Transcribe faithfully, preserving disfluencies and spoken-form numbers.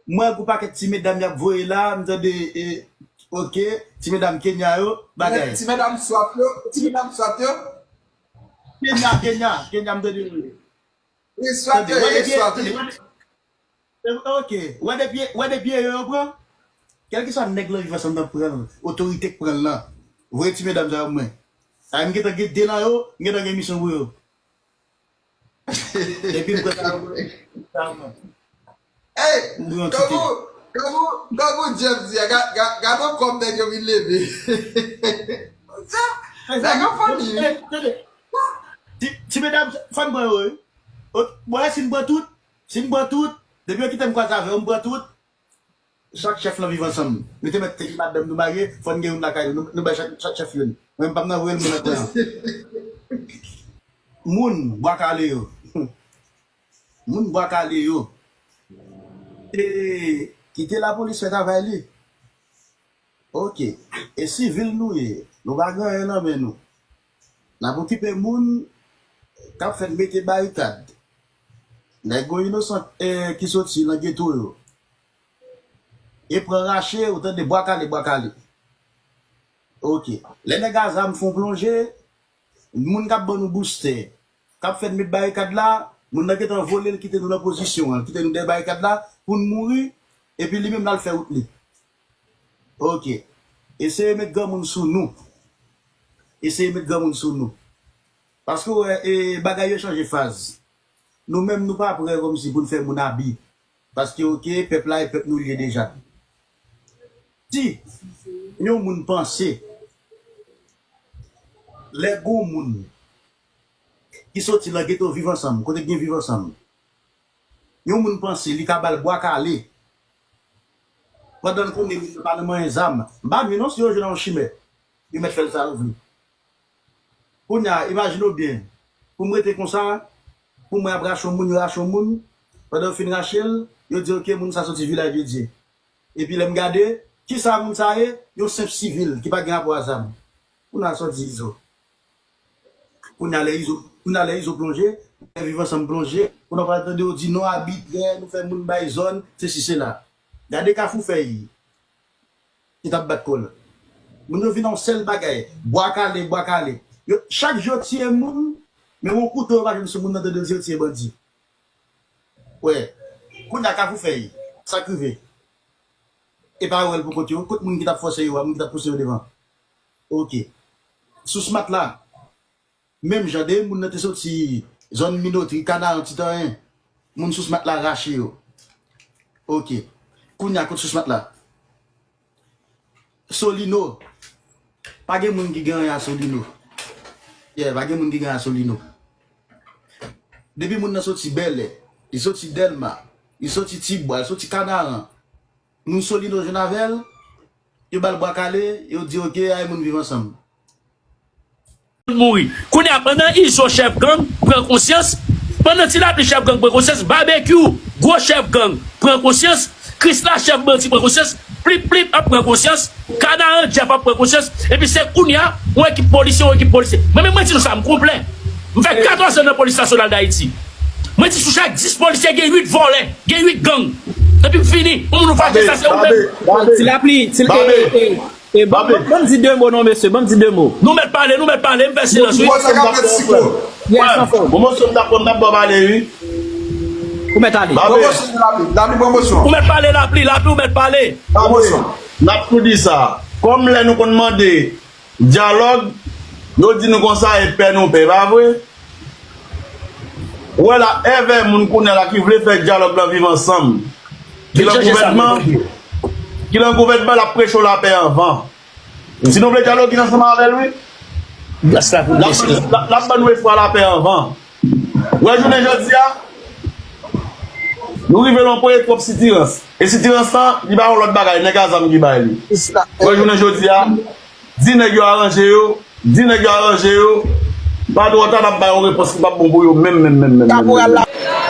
M wè gon pakèt ti medam y ap voye la, m tande, e, oke, ti medam Kenya yo, bagay. Ti medam swat yo, ti medam swat yo. Kenya, Kenya, Kenya, m tande. Wi, swat yo, e swat yo. Oke, wè de pye, wè de pye yo, yo pran. Kèlkeswa nèg lan viv ansanm nan pran l, otorite k pran l lan. Voye ti medam sa yo mwen. Ay, m gentan gen de nan yo, m gentan gen misyon pou yo. Epi m pran sa mwen. Hey, kòman, kòman, kòman Jeff di a, gad, gad, gad yon kòb nèg yo vin leve. Sa, nèg yo funny, wi. Ti, ti medam, fò n pran yo, wi. Bon, si n pran tout, si n pran tout, depi yo kite m kwaze avè yo, m pran tout. Chak chèf lan viv ansanm. Nou te mèt te gen madanm nou marye, fò n gen youn lakay nou. Nou, nou bay chak, chak chèf youn. Mwen, m p ap nan voye l moun nan pran. Moun, bwa kale yo. Moun, bwa kale yo. E, kite lapolis fè travay li. Oke. E sivil nou ye. Nou pa gen anyen nan men nou. N ap okipe moun k ap fè n mete barikad. Nèg yo inosan, e, ki soti nan geto yo. E pran rache, ou tande, bwa kale, bwa kale. Oke. Lè nèg a zam fè yon plonje, moun k ap ban nou boustè, k ap fè n met barikad la, moun nan gentan vole l kite nou nan pozisyon an, kite nou dèyè barikad la, pou n mouri, epi li menm l al fè wout li. Oke. Eseye met granmoun sou nou. Eseye met granmoun sou nou. Paske w wè, e, bagay yo chanje faz. Nou menm, nou pa prè kòmsi pou n fè moun abi. Paske, oke, pèp la e pèp nou li ye deja. Si yon moun panse, lè gon moun ki soti nan geto viv ansanm, kote k gen viv ansanm, yon moun panse li ka ba l bwa kale, pandan l konnen moun nan pa nan manyen zam, m pa nwi non si yo jwenn nan yon chimè, yo mèt fè l sa yo vle. Kounye a, imajine w byen. Pou m rete konsa, pou mwen ap rache yon moun, yo rache yon moun. Pandan yo fin rache l, yo di, oke, moun sa soti vilaj de Dye. Epi lè m gade, kisa moun sa ye? Yon senp sivil ki pa gen rapò a zam. Kounye a sa w di Izo. Kounye a lè Izo, kounye a lè Izo plonje, lè Viv Ansanm plonje, kounye a w pral tande yo di non abitrè, nou fè moun bay zòn, sesi sela. Gade Kafou Fèy ki t ap bat kò l. Moun yo vin yon sèl bagay, bwa kale, bwa kale. Yo, chak jou yo tiye moun, men yon kouto yo pa jwenn sou moun nan tande l di yo tiye bandi. Wè, kounye a Kafou Fèy, sa k rive? E pa yo wè l pou kont yo, kot moun ki t ap fòse yo a, moun ki t ap pouse yo devan? Oke. Sous Matla, menm jan de moun nan te soti zòn Minotri, Kanaran, Titanyen, moun Sous Matla rache yo. Oke. Kounye a kot Sous Matla? Solino. Pa gen moun ki gen anyen a Solino. Yeah, pa gen moun ki gen anyen a Solino. Depi moun nan soti Bèlè, li soti Dèlma, li soti Tibwa, li soti Kanaran, moun Solino jwenn avè l, yo ba l bwa kale, yo di, oke, ay moun Viv Ansanm. Mouri. Kounye a, pandan Izo chèf gang pran konsyans, pandan Ti Lapli chèf gang pran konsyans, Babekyou, gwo chèf gang, pran konsyans, Krisla chèf bandi pran konsyans, Plip Plip ap pran konsyans, Kanaran Jeff ap pran konsyans, epi se kounye a, yon ekip polisye, yon ekip polisye. Mwen menm mwen di nou sa, m konplè. M fè katòz an nan Polis Nasyonal d Ayiti. Mwen di sou chak dis polisye, gen uit vòlè, gen uit gang. Epi m fini, pou moun ou fache sa se ou menm. Ti Lapli, ti, e, e, E, ban, ban, ban m di de mo non, mesye, ban m di de mo. Nou mèt pale, nou mèt pale, m fè silans, wi. Bon, sa ka fèt siko. Yes, anfòm. Bon, mosyon m t ap pran, m t ap ba w pale, wi. Ou mèt ale. Pran mosyon, Lapli, Lapli, pran mosyon. Ou mèt pale, Lapli, Lapli, ou mèt pale. Pran mosyon. N ap tou di sa. Kòm lè nou konn mande dyalòg, yo di nou konsa e pè nou pè, pa vre? Ou wè la, èvè moun kounye a la ki vle fè dyalòg lan viv ansanm. Ki lan gouvènman, ki lan gouvènman, l ap preche w lapè anvan. Si nou vle dyaloge ansanm avè l, wi. L ap, l ap, l ap ban nou espwa lapè anvan. Ou wè jounen jodi a, nou rive nan yon pwen twòp sitirans. E sitirans lan, li pa yon lòt bagay, nèg a zam ki bay li. Ou wè jounen jodi a, di nèg yo aranje yo, di nèg yo aranje yo, pa twò ta n ap bay yon repons ki p ap bon pou yo menm, menm, menm, menm, menm, menm.